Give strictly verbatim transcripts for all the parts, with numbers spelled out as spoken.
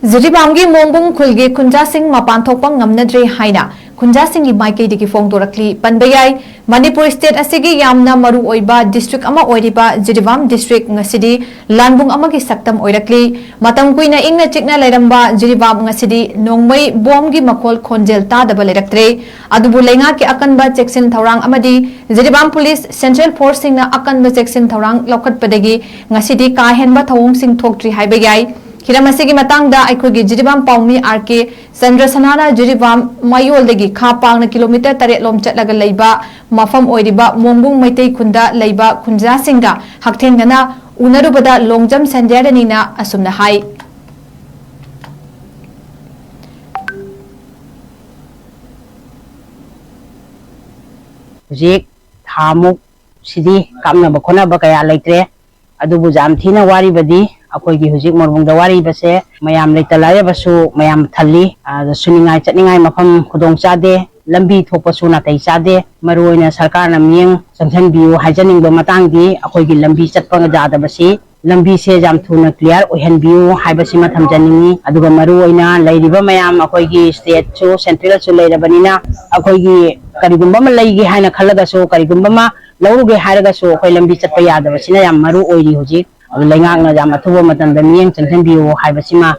ꯖꯤꯔꯤꯕꯥꯝꯒꯤ ꯃꯣꯡꯕꯨꯡ ꯈꯨꯜꯒꯤ ꯈꯨꯟꯖꯥꯁꯤꯡ ꯃꯄꯥꯟ ꯊꯣꯛꯄ ꯉꯝꯅꯗ꯭ꯔꯦ ꯍꯥꯏꯅ ꯈꯨꯟꯖꯥꯁꯤꯡꯒꯤ ꯃꯥꯏꯀꯩꯗꯒꯤ ꯐꯣꯡꯗꯣꯔꯛꯂꯤ꯫ ꯄꯟꯕ ꯌꯥꯏ, ꯃꯅꯤꯄꯨꯔ state ꯑꯁꯤꯒꯤ ꯌꯥꯝꯅ ꯃꯔꯨ ꯑꯣꯏꯕ district ꯑꯃ ꯑꯣꯏꯔꯤꯕ ꯖꯤꯔꯤꯕꯥꯝ district ꯉꯁꯤꯗꯤ ꯂꯥꯟꯕꯨꯡ ꯑꯃꯒꯤ ꯁꯛꯇꯝ ꯑꯣꯏꯔꯛꯂꯤ꯫ ꯃꯇꯝ ꯀꯨꯏꯅ ꯏꯪꯅ ꯆꯤꯛꯅ ꯂꯩꯔꯝꯕ ꯖꯤꯔꯤꯕꯥꯝ ꯉꯁꯤꯗꯤ ꯅꯣꯡꯃꯩ ꯕꯣꯝꯒꯤ ꯃꯈꯣꯜ ꯈꯣꯟꯖꯦꯜ ꯇꯥꯗꯕ ꯂꯩꯔꯛꯇ꯭ꯔꯦ꯫ ꯑꯗꯨꯕꯨ ꯂꯩꯉꯥꯛꯀꯤ ꯑꯀꯟꯕ ꯆꯦꯛꯁꯤꯟ ꯊꯧꯔꯥꯡ ꯑꯃꯗꯤ ꯖꯤꯔꯤꯕꯥꯝ police, central forceꯁꯤꯡꯅ ꯑꯀꯟꯕ ꯆꯦꯛꯁꯤꯟ ꯊꯧꯔꯥꯡ ꯂꯧꯈꯠꯄꯗꯒꯤ ꯉꯁꯤꯗꯤ ꯀꯥ ꯍꯦꯟꯕ ꯊꯧꯑꯣꯡꯁꯤꯡ ꯊꯣꯛꯇ꯭ꯔꯤ ꯍꯥꯏꯕ ꯌꯥꯏ꯫ ꯍꯤꯔꯝ ꯑꯁꯤꯒꯤ ꯃꯇꯥꯡꯗ ꯑꯩꯈꯣꯏꯒꯤ ꯖꯤꯔꯤꯕꯥꯝ ꯄꯥꯎꯃꯤ ꯑꯥꯔ ꯀꯦ ꯆꯟꯗ꯭ꯔꯁꯅꯥꯅ ꯖꯤꯔꯤꯕꯥꯝ ꯃꯌꯣꯜꯗꯒꯤ ꯈꯥ ꯄꯥꯡꯅ kilometre ꯇꯔꯦꯠ ꯂꯣꯝ ꯆꯠꯂꯒ ꯂꯩꯕ ꯃꯐꯝ ꯑꯣꯏꯔꯤꯕ ꯃꯣꯡꯕꯨꯡ ꯃꯩꯇꯩ ꯈꯨꯟꯗ ꯂꯩꯕ ꯈꯨꯟꯖꯥꯁꯤꯡꯒ ꯍꯛꯊꯦꯡꯅꯅ ꯎꯅꯔꯨꯕꯗ ꯂꯣꯡꯖꯝ ꯁꯟꯗ꯭ꯌꯥꯔꯥꯅꯤꯅ ꯑꯁꯨꯝꯅ ꯍꯥꯏ꯫ ꯍꯧꯖꯤꯛ ꯊꯥꯃꯨꯛ ꯁꯤꯗꯤ ꯀꯥꯞꯅꯕ ꯈꯣꯠꯅꯕ ꯀꯌꯥ ꯂꯩꯇ꯭ꯔꯦ꯫ ꯑꯗꯨꯕꯨ ꯌꯥꯝ ꯊꯤꯅ ꯋꯥꯔꯤꯕꯗꯤ ꯑꯩꯈꯣꯏꯒꯤ ꯍꯧꯖꯤꯛ ꯃꯣꯡꯕꯨꯡꯗ ꯋꯥꯔꯤꯕꯁꯦ ꯃꯌꯥꯝ ꯂꯩꯇ ꯂꯥꯏꯔꯕꯁꯨ ꯃꯌꯥꯝ ꯊꯜꯂꯤ꯫ ꯑꯗ ꯁꯨꯅꯤꯡꯉꯥꯏ ꯆꯠꯅꯤꯡꯉꯥꯏ ꯃꯐꯝ ꯈꯨꯗꯣꯡ ꯆꯥꯗꯦ, ꯂꯝꯕꯤ ꯊꯣꯛꯄꯁꯨ ꯅꯥꯇꯩ ꯆꯥꯗꯦ꯫ ꯃꯔꯨꯑꯣꯏꯅ ꯁꯔꯀꯥꯔꯅ ꯃꯤꯠꯌꯦꯡ ꯆꯪꯁꯤꯟꯕꯤꯌꯨ ꯍꯥꯏꯖꯅꯤꯡꯕ ꯃꯇꯥꯡꯗꯤ ꯑꯩꯈꯣꯏꯒꯤ ꯂꯝꯕꯤ ꯆꯠꯄ ꯌꯥꯗꯕꯁꯤ ꯂꯝꯕꯤꯁꯦ ꯌꯥꯝ ꯊꯨꯅ clear ꯑꯣꯏꯍꯟꯕꯤꯌꯨ ꯍꯥꯏꯕꯁꯤꯃ ꯊꯝꯖꯅꯤꯡꯉꯤ꯫ ꯑꯗꯨꯒ ꯃꯔꯨꯑꯣꯏꯅ ꯂꯩꯔꯤꯕ ꯃꯌꯥꯝ ꯑꯩꯈꯣꯏꯒꯤ stateꯁꯨ centralꯁꯨ ꯂꯩꯔꯕꯅꯤꯅ ꯑꯩꯈꯣꯏꯒꯤ ꯀꯔꯤꯒꯨꯝꯕ ꯑꯃ ꯂꯩꯒꯦ ꯍꯥꯏꯅ ꯈꯜꯂꯒꯁꯨ, ꯀꯔꯤꯒꯨꯝꯕ ꯑꯃ ꯂꯧꯔꯨꯒꯦ ꯍꯥꯏꯔꯒꯁꯨ ꯑꯩꯈꯣꯏ ꯂꯝꯕꯤ ꯆꯠꯄ ꯌꯥꯗꯕꯁꯤꯅ ꯌꯥꯝ ꯃꯔꯨ ꯑꯣꯏꯔꯤ ꯍꯧꯖꯤꯛ꯫ ꯑꯗꯨ ꯂꯩꯉꯥꯛꯅ ꯌꯥꯝ ꯑꯊꯨꯕ ꯃꯇꯝꯗ ꯃꯤꯠꯌꯦꯡ ꯆꯪꯁꯤꯟꯕꯤꯌꯨ ꯍꯥꯏꯕꯁꯤꯃ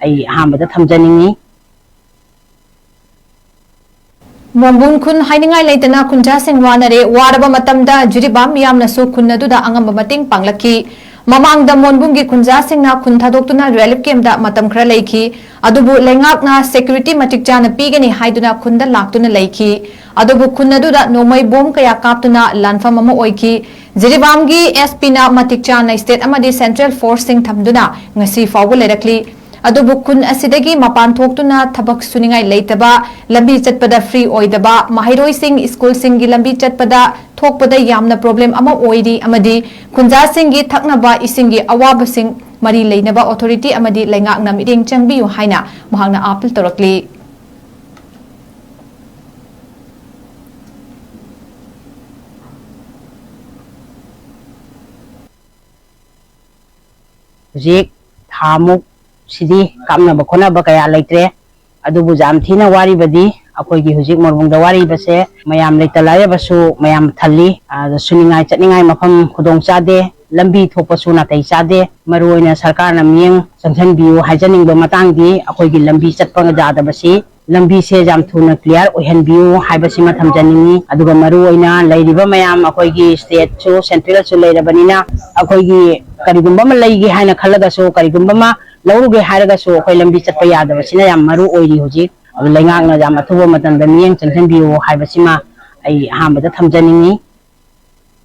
ꯑꯩ ꯑꯍꯥꯟꯕꯗ ꯊꯝꯖꯅꯤꯡꯉꯤ꯫ ꯃꯣꯡꯕꯨꯡ ꯈꯨꯟ ꯍꯥꯏꯅꯤꯡꯉꯥꯏ ꯂꯩꯇꯅ ꯈꯨꯟꯖꯥꯁꯤꯡ ꯋꯥꯅꯔꯦ꯫ ꯋꯥꯔꯕ ꯃꯇꯝꯗ ꯖꯤꯔꯤꯕꯥꯝ ꯃꯤꯌꯥꯝꯅꯁꯨ ꯈꯨꯟ ꯑꯗꯨꯗ ꯑꯉꯝꯕ ꯃꯇꯦꯡ ꯄꯥꯡꯂꯛꯈꯤ꯫ ꯃꯃꯥꯡꯗ ꯃꯣꯟꯕꯨꯡꯒꯤ ꯈꯨꯟꯖꯥꯁꯤꯡꯅ ꯈꯨꯟ ꯊꯥꯗꯣꯛꯇꯨꯅ relief campꯇ ꯃꯇꯝ ꯈꯔ ꯂꯩꯈꯤ꯫ ꯑꯗꯨꯕꯨ ꯂꯩꯉꯥꯛꯅ security ꯃꯇꯤꯛ ꯆꯥꯅ ꯄꯤꯒꯅꯤ ꯍꯥꯏꯗꯨꯅ ꯈꯨꯟꯗ ꯂꯥꯛꯇꯨꯅ ꯂꯩꯈꯤ꯫ ꯑꯗꯨꯕꯨ ꯈꯨꯟ ꯑꯗꯨꯗ ꯅꯣꯡꯃꯩ ꯕꯣꯝ ꯀꯌꯥ ꯀꯥꯞꯇꯨꯅ ꯂꯥꯟꯐꯝ ꯑꯃ ꯑꯣꯏꯈꯤ꯫ ꯖꯤꯔꯤꯕꯥꯝꯒꯤ SP ꯅ ꯃꯇꯤꯛ ꯆꯥꯅ state ꯑꯃꯗꯤ central forceꯁꯤꯡ ꯊꯝꯗꯨꯅ ꯉꯁꯤ ꯐꯥꯎꯕ ꯂꯩꯔꯛꯂꯤ꯫ ꯑꯗꯨꯕꯨ ꯈꯨꯟ ꯑꯁꯤꯗꯒꯤ ꯃꯄꯥꯟ ꯊꯣꯛꯇꯨꯅ ꯊꯕꯛ ꯁꯨꯅꯤꯡꯉꯥꯏ ꯂꯩꯇꯕ, ꯂꯝꯕꯤ ꯆꯠꯄꯗ free ꯑꯣꯏꯗꯕ, ꯃꯍꯩꯔꯣꯏꯁꯤꯡ ꯁ꯭ꯀꯨꯜꯁꯤꯡꯒꯤ ꯂꯝꯕꯤ ꯆꯠꯄꯗ ꯊꯣꯛꯄꯗ ꯌꯥꯝꯅ problem ꯑꯃ ꯑꯣꯏꯔꯤ ꯑꯃꯗꯤ ꯈꯨꯟꯖꯥꯁꯤꯡꯒꯤ ꯊꯛꯅꯕ ꯏꯁꯤꯡꯒꯤ ꯑꯋꯥꯕꯁꯤꯡ ꯃꯔꯤ ꯂꯩꯅꯕ authority ꯑꯃꯗꯤ ꯂꯩꯉꯥꯛꯅ ꯃꯤꯠꯌꯦꯡ ꯆꯪꯕꯤꯌꯨ ꯍꯥꯏꯅ ꯃꯍꯥꯛꯅ appeal ꯇꯧꯔꯛꯂꯤ꯫ ꯍꯧꯖꯤꯛ ꯊꯥꯃꯨꯛ ꯁꯤꯗꯤ ꯀꯥꯞꯅꯕ ꯈꯣꯠꯅꯕ ꯀꯌꯥ ꯂꯩꯇ꯭ꯔꯦ꯫ ꯑꯗꯨꯕꯨ ꯌꯥꯝ ꯊꯤꯅ ꯋꯥꯔꯤꯕꯗꯤ ꯑꯩꯈꯣꯏꯒꯤ ꯍꯧꯖꯤꯛ ꯃꯣꯔꯕꯨꯡꯗ ꯋꯥꯔꯤꯕꯁꯦ ꯃꯌꯥꯝ ꯂꯩꯇ ꯂꯥꯏꯔꯕꯁꯨ ꯃꯌꯥꯝ ꯊꯜꯂꯤ꯫ ꯑꯗ ꯁꯨꯅꯤꯡꯉꯥꯏ ꯆꯠꯅꯤꯡꯉꯥꯏ ꯃꯐꯝ ꯈꯨꯗꯣꯡ ꯆꯥꯗꯦ, ꯂꯝꯕꯤ ꯊꯣꯛꯄꯁꯨ ꯅꯥꯇꯩ ꯆꯥꯗꯦ꯫ ꯃꯔꯨꯑꯣꯏꯅ ꯁꯔꯀꯥꯔꯅ ꯃꯤꯠꯌꯦꯡ ꯆꯪꯁꯤꯟꯕꯤꯌꯨ ꯍꯥꯏꯖꯅꯤꯡꯕ ꯃꯇꯥꯡꯗꯤ ꯑꯩꯈꯣꯏꯒꯤ ꯂꯝꯕꯤ ꯆꯠꯄ ꯌꯥꯗꯕꯁꯤ, ꯂꯝꯕꯤꯁꯦ ꯌꯥꯝ ꯊꯨꯅ clear ꯑꯣꯏꯍꯟꯕꯤꯌꯨ ꯍꯥꯏꯕꯁꯤꯃ ꯊꯝꯖꯅꯤꯡꯉꯤ꯫ ꯑꯗꯨꯒ ꯃꯔꯨꯑꯣꯏꯅ ꯂꯩꯔꯤꯕ ꯃꯌꯥꯝ ꯑꯩꯈꯣꯏꯒꯤ stateꯁꯨ centralꯁꯨ ꯂꯩꯔꯕꯅꯤꯅ ꯑꯩꯈꯣꯏꯒꯤ ꯀꯔꯤꯒꯨꯝꯕ ꯑꯃ ꯂꯩꯒꯦ ꯍꯥꯏꯅ ꯈꯜꯂꯒꯁꯨ, ꯀꯔꯤꯒꯨꯝꯕ ꯑꯃ ꯂꯧꯔꯨꯒꯦ ꯍꯥꯏꯔꯒꯁꯨ ꯑꯩꯈꯣꯏ ꯂꯝꯕꯤ ꯆꯠꯄ ꯌꯥꯗꯕꯁꯤꯅ ꯌꯥꯝ ꯃꯔꯨ ꯑꯣꯏꯔꯤ ꯍꯧꯖꯤꯛ꯫ ꯑꯗꯨ ꯂꯩꯉꯥꯛꯅ ꯌꯥꯝ ꯑꯊꯨꯕ ꯃꯇꯝꯗ ꯃꯤꯠꯌꯦꯡ ꯆꯪꯁꯤꯟꯕꯤꯌꯨ ꯍꯥꯏꯕꯁꯤꯃ ꯑꯩ ꯑꯍꯥꯟꯕꯗ ꯊꯝꯖꯅꯤꯡꯉꯤ꯫